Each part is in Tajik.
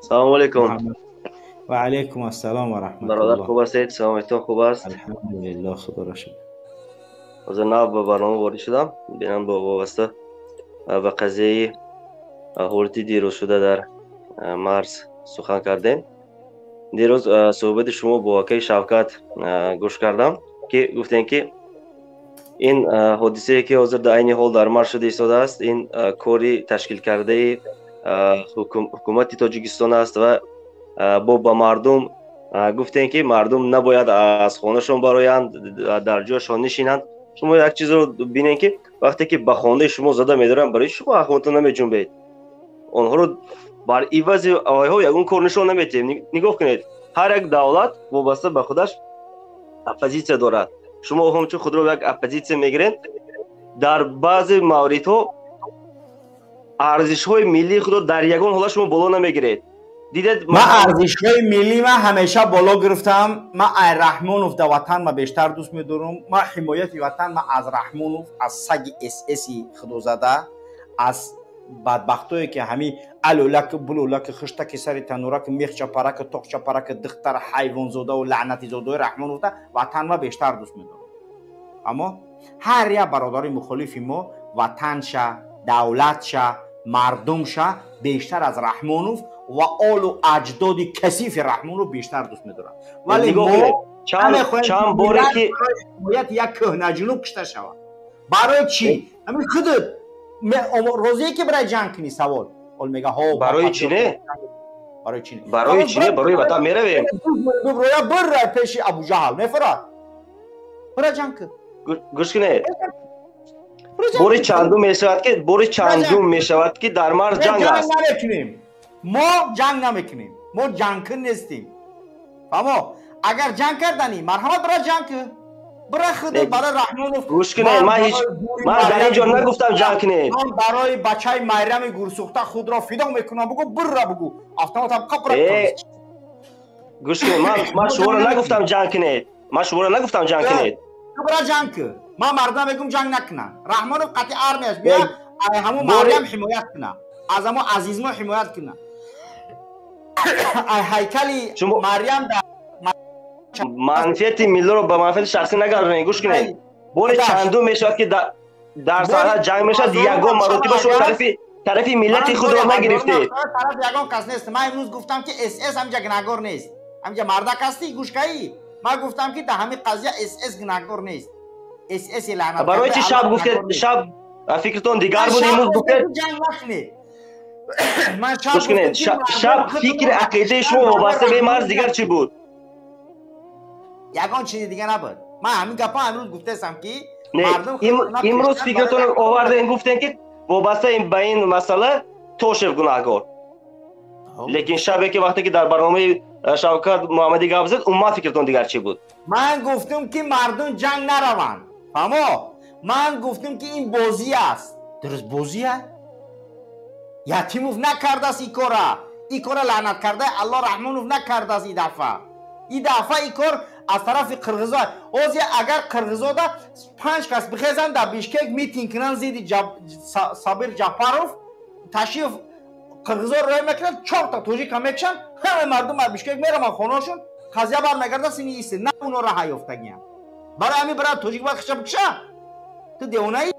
Салому алейкум. Ва алейкум ассалом ва раҳматуллоҳ. Бародар, хуб ҳастед? Саломатитон хуб аст? Алҳамдулиллоҳ, худоро шукр. Ҳозир нав ба барнома ворид шудам. Бинам бо вобаста ба қазияи ҳолати дирӯз шуда дар марз сухан кардем. Дирӯз суҳбати шумо бо акаи Шавкат гӯш кардам, ки гуфтем, ки ин ҳодисае, ки ҳозир дар айни ҳол дар марз шуда истодааст, ин кори ташкилкардаи ҳукумати Тоҷикистон аст ва бо ба мардум гуфтем, ки мардум набояд аз хонашон бароянд, дар ҷояшон нишинанд. Шумо як чизро бинед, ки вақте ки ба хонаи шумо зада медоранд, барои шумо ахвонтон намеҷунбед? Онҳоро бар ивази оиҳо ягон кор нишон наметиҳем. Нигоҳ кунед, ҳар як давлат вобаста ба худаш оппозитсия дорад. Шумо ҳамчун худро як оппозитсия мегиред, дар баъзе мавридҳо арзишҳои миллии худро дар ягон ҳолат шумо боло намегиред. Дидед? Ман арзишҳои миллӣ ман ҳамеша боло гирифтам. Ман ай Раҳмонов да ватан ма бештар дӯст медорам. Ман ҳимояти ватан ма аз Раҳмонов, аз саги ССи худозада, аз бадбахтое, ки ҳамин алӯлак, булӯлак, хиштаки сари танурак, мехчапарак, тоқчапарак, духтар ҳайвонзодаву лаънатизодаи Раҳмоновда ватан ма бештар дӯст медорам. Аммо ҳар як бародари мухолифи мо ватанша, давлатша, мардумша бештар аз Раҳмонов ва олу аҷдоди касифи Раҳмонов бештар дӯст медорад. Вале мо чанд боре ки ҳимояти як кӯҳнаҷунуб кушта шавад, барои чӣ? Ҳамин худат розие, ки барои ҷанг кунӣ? Савол ол мега ҳо. Барои чӣ не? Барои чӣ не? Барои чӣ не? Барои ватан меравем. Биброя, бирра пеши Абуҷаҳл мефурад, бира ҷанг кун. Гӯш кунед, бори чандум мешавад, ки бори чандум мешавад, ки дар марз ҷанг аст. Намекунем, мо ҷанг намекунем, мо ҷангкун нестем. Фаҳмо? Агар ҷанг карданӣ, марҳамат, бира ҷанг кун, бира худат барои Раҳмонов. Гӯш кунед, ман ҳеҷ ман дар ин ҷо нагуфтам ҷанг кунед. Ман барои бачаи Майрами гурсӯхта худро фидо мекунам, бугу, бирра, бугу, автоматам қапра. Гӯш кунед, ман шуморо нагуфтам ҷанг кунед, ман шуморо нагуфтам ҷанг кунед. Бира ҷанг кун. Ман мардум мегум, ҷанг накунанд. Раҳмонов қатъи армияш бия, ҳамун Марьям ҳимоят куна, аз ҳамун Азизмо ҳимоят куна, ай ҳайкали Марьям. Манфиати миллиро ба манфиати шахсӣ нагардонед. Гӯш кунед, бори чандум мешавад, ки дар сарҳад ҷанг мешавад, ягон маротиба шумо тарафи миллати худро нагирифтед. Тарафи ягон кас нест. Ман имрӯз гуфтам, ки СС ҳамҷа гунаҳгор нест. Ҳамҷа мардак ҳастӣ, гӯшкаӣ. Ман гуфтам, ки дар ҳамин қазия СС гунаҳгор нест. СС лаънат. Барои чи шаб гуфтед? Шаб фикртон дигар буд, имрӯз гуфтед. Ҷанг накунед. Гӯш кунед, шаб фикри ақидаи шумо вобаста ба марз дигар чӣ буд? Ягон чизи дига набуд. Ман ҳамин гапа имрӯз гуфтаистам, ки имрӯз фикртон овардем, гуфтем, ки вобаста ба ин масъала Тошев гунаҳгор. Лекин шабе, ки вақте ки дар барномаи Шавкат Муҳаммадӣ гап зад, умуман фикртон дигар чӣ буд? Ман гуфтам, ки мардум ҷанг нараванд. Фаҳмо? Ман гуфтам, ки ин бозӣ аст. Дуруст, бозия. Ятимов накардааст ин кора. Ин кора лаънат кардаи Алло Раҳмонов накардааст. Ин дафъа, ин дафъа ин кор аз тарафи қирғизо. Ҳозир агар қирғизода панҷ кас бихезанд, дар Бишкек митинг кунанд зидди Сабир Ҷапаров, Ташиев қирғизо рӯй мекунад, чорта тоҷика мекушанд, ҳамаи мардум аз Бишкек мераванд хонаошон, қазия бармегардад сини исе на уно раҳа ёфтагиям. Барои ҳамин бира тоҷик бояд хиша бикуша? Ту девонаӣ?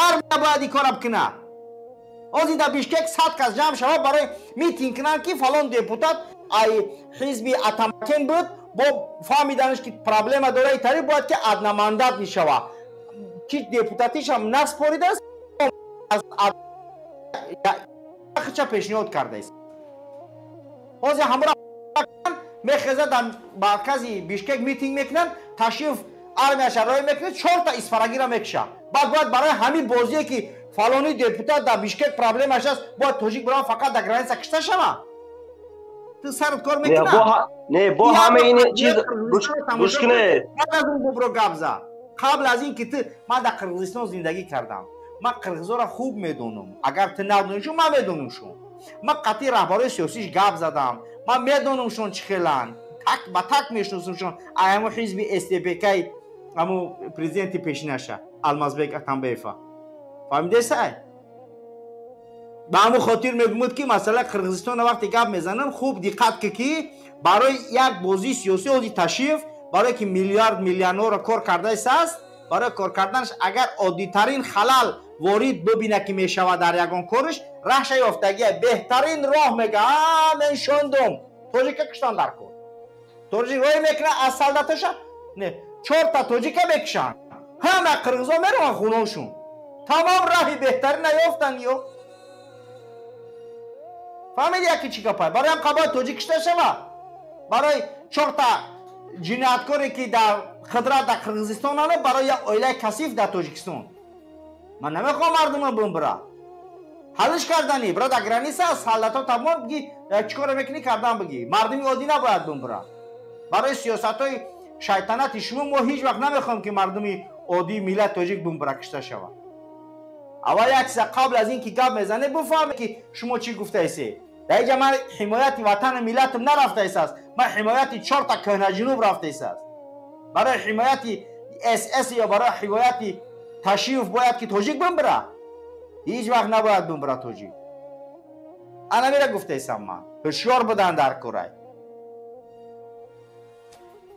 Армия бояд ин кора бикунад. Ҳозир дар Бишкек 100 кас ҷамъ шавад, барои митинг кунанд, ки фалон депутат ай ҳизби Атамакен буд, бо фаҳмиданаш, ки проблема дора, итари бояд ки одномандат мешава, ки депутатишам наспоридааст, хича пешниҳод кардааст. Ҳозир ҳамора мехезад, дар маркази Бишкек митинг мекунанд, Ташиев армияша роя мекунад, чорта исфарагира мекуша. Баъд бояд барои ҳамин бозие, ки фалони депутат дар Бишкек проблемаш аст, бояд тоҷик бирава, фақат дар граница кишта шава? Ту сарат кор мекунад? Не, бо ҳамаи ин чиз, гӯш кунед. Баъд аз он бубро гап за, қабл аз ин ки ту. Ман дар Қирғизистон зиндагӣ кардам, ман қирғизоро хуб медонам. Агар ту надонишон, ман медонамшон. Ман қатъи раҳбарои сиёсиш гап задам, ман медонамшон чӣ хеланд, так ба так мешиносамшон. Ай ҳамо ҳизби СДПК, ҳамо президенти пешинаша Алмазбек Атамбаева, фаҳмидесай? Ба ҳамун хотир мегӯмуд, ки масъалаи Қирғизистона вақте гап мезанам, хуб диққат ки барои як бозии сиёсӣ ҳози Ташиев, барое ки миллиард миллионҳоро кор кардаист, барои кор карданаш агар оддитарин халал ворид бибина, ки мешавад дар ягон корш, раҳша ёфтагия беҳтарин роҳ мега: мен шондум, тоҷика куштан дар кор. Тоҷик рой мекунад аз солдаташа, не, чорта тоҷика мекушанд, ҳама қирғизо мераванд хуношун. Тамом, раҳи беҳтарина ёфтанд. Ё фаҳмиди, яки чӣ гапай? Барои ҳам қабояд тоҷик кушта шава? Барои чорта ҷинояткоре, ки дар қудрат дар Қирғизистон ана, барои як оилаи касиф дар Тоҷикистон? Ман намехоҳам мардума бумбира. Ҳаллиш кардани бира дар граница солдато тамом биги, чӣ коро мекунӣ, кардан биги. Мардуми оддӣ набояд бумбира барои сиёсатҳои шайтанати шумо. Мо ҳеҷ вақт намехоҳем, ки мардуми оддии миллати тоҷик бумбира, кушта шавад. Аввал як чиза қабл аз ин ки гап мезанед, буфаҳме, ки шумо чӣ гуфтаисе. Дар инҷа ман ҳимояти ватану миллатам нарафтаистааст, ман ҳимояти чорта кӯҳнаҷунуб рафтаистааст. Барои ҳимояти СС ё барои ҳимояти Ташиев бояд ки тоҷик бимбира? Ҳеҷ вақт набояд бимбира тоҷик. Ана мера гуфтаистам ман. Ҳушёр будан дар корай.